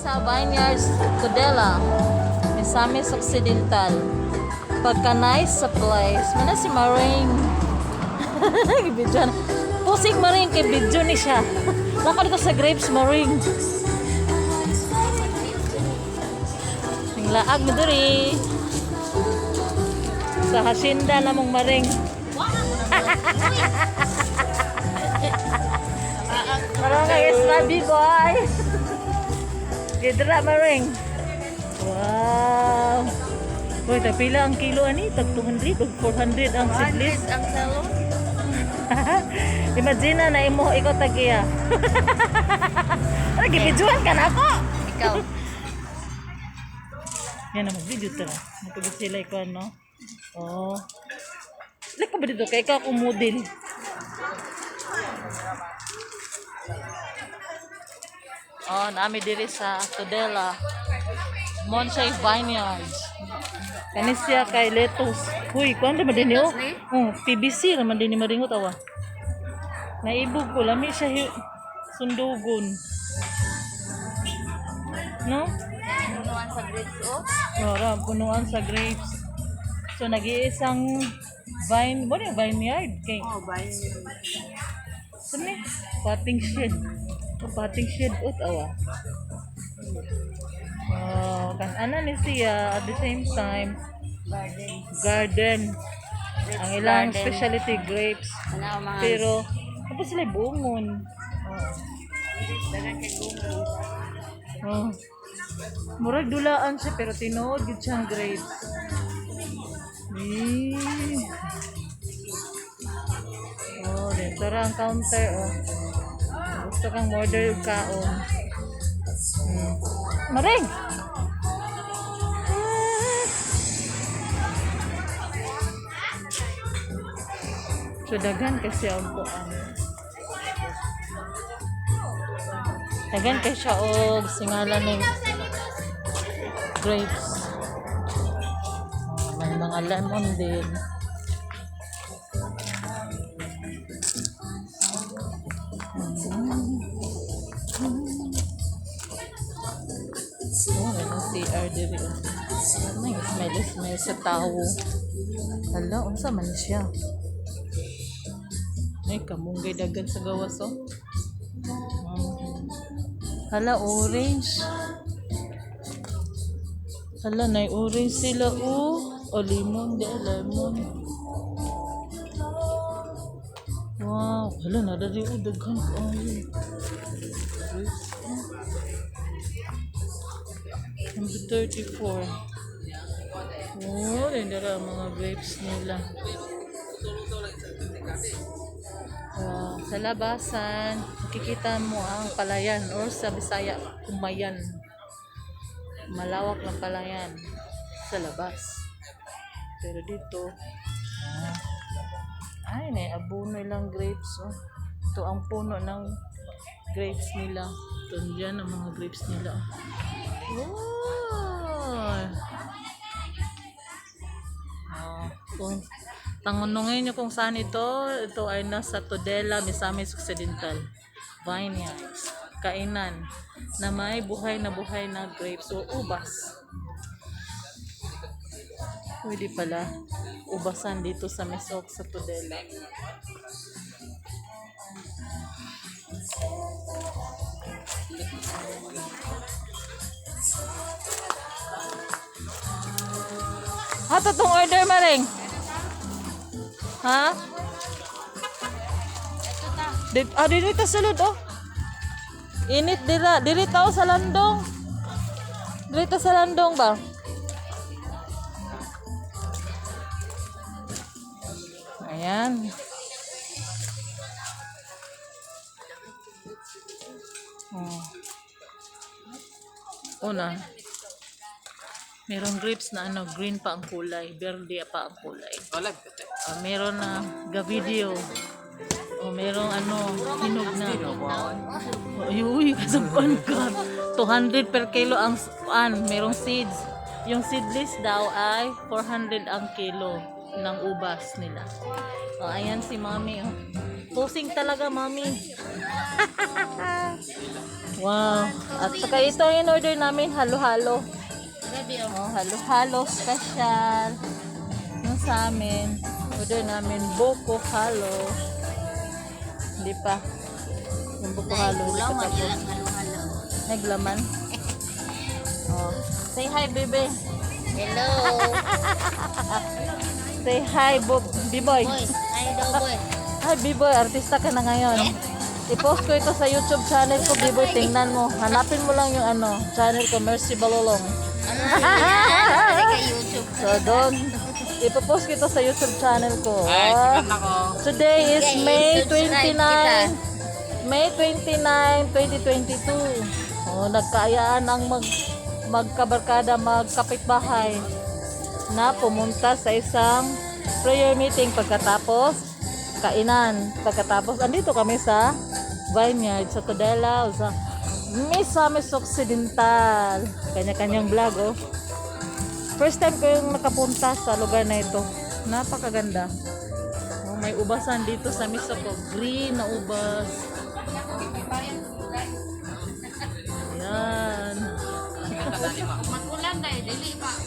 Sa Vineyards, Tudela, Misamis Occidental. Pagka nice sa place, mana si Maring. Video na. Pusing Maring kay video ni siya. Laka dito sa grapes, Maring. Laag mo diri. Sa hacienda namong Maring. Parang kay Slabi boy. Gidra, Maring. Wow. Uy, tag pila ang kilo ani? Tag 200 o 400 ang seedless. Ang salo. Imagine na imo ikaw tagiya. Ano gibidyohan ka na ako? Ikaw. Yan na mag-video tara. Napagod sila ikaw, no? Oh. Like ka ba dito? Kaya ikaw akong model. Oh, naami diri sa Tudela. Monshay Vineyards. Kani siya kay lettuce. Huy, kuan man din oh. Oh, PVC raman din ni maringot awa. Naibog ko lami siya sundugon. No? Punuan sa grapes, oh. Ora, punuan sa grapes. So nag-iisang vine, mo yung vineyard kay. Oh, vine. Saan ni? Potting shed. Oh, potting shed ut awa. Oh, kan ana ni siya at the same time Garden. Garden. Grapes Ang ilang garden. Specialty grapes. Ano ang mga Pero tapos sila bungon. Oh. Dagan kay bungon. Oh. Murag dulaan siya pero tinuod gid siyang grapes. Eh. Oh, dito ra ang counter, oh. Gusto kang order og kaon. Maring. Ah. So daghan kasi ang kuan. Daghan kay siya og singalan ng grapes. Oh, may mga lemon din. Oh, may CR diri. Oh. May smell smell sa tao. Hala, unsa man siya? Ay, kamunggay dagan sa gawas, oh. Hala, orange. Hala, nay orange sila, oh. O, lemon, di, lemon. Wow. Hala, nadari, oh, daghan kaayo. Grapes, oh. Number 34. Oh, dara ang mga grapes nila. Wow. Sa labasan, makikita mo ang palayan or sa Bisaya, kumayan. Malawak na palayan sa labas. Pero dito, ah, ay, may abono ilang grapes. Oh. Ito ang puno ng grapes nila. Ito dyan ang mga grapes nila. Oh. Oh, kung tanungin niyo kung saan ito, ito ay nasa Tudela, Misamis Occidental. Vineyards. Kainan na may buhay na grapes o ubas. Pwede pala ubasan dito sa Misok sa Tudela. Ha, tong order, Maring? Ha? Ah, dito ta sulod, oh. Init dira, diri tao sa landong. Diri ta sa landong ba? Ayan. Oh. Una. Merong grapes na ano, green pa ang kulay, berde pa ang kulay. Ah, meron na gavideo. O merong ano, hinog na. Uy, uy, kasabuan ka. 200 per kilo ang an, merong seeds. Yung seedless daw ay 400 ang kilo ng ubas nila. O, ayan si Mami. Oh. Posing talaga, Mami. Wow. At saka ito yung in-order namin, halo-halo. Grabe oh. Oh, halo-halo special. Yung sa amin, order namin buko halo. Hindi pa. Yung buko halo, hindi pa Gulaman tapos. ilang halo-halo. Naglaman. Oh. Say hi, bebe. Hello. Say hi, B-boy. Boy, hi daw boy. Hi, B-boy. Artista ka na ngayon. I-post ko ito sa YouTube channel ko, B-boy. Tingnan mo. Hanapin mo lang yung ano, channel ko, Mercy Balolong. Ano yan? Kay YouTube. So, doon. Ipopost ko ito sa YouTube channel ko. Ay, Ah. sikat na ko. Today is Okay, May subscribe 29. May 29, 2022. Oh, nagkaayaan ang magkabarkada, magkapitbahay na pumunta sa isang prayer meeting pagkatapos kainan. Pagkatapos, andito kami sa vineyard, sa Tudela, o sa Misamis Occidental. Kanya-kanyang vlog, oh. First time ko yung nakapunta sa lugar na ito. Napakaganda. Oh, may ubasan dito sa Misoko. Green na ubas. Ayan. Magulan dahil dili pa.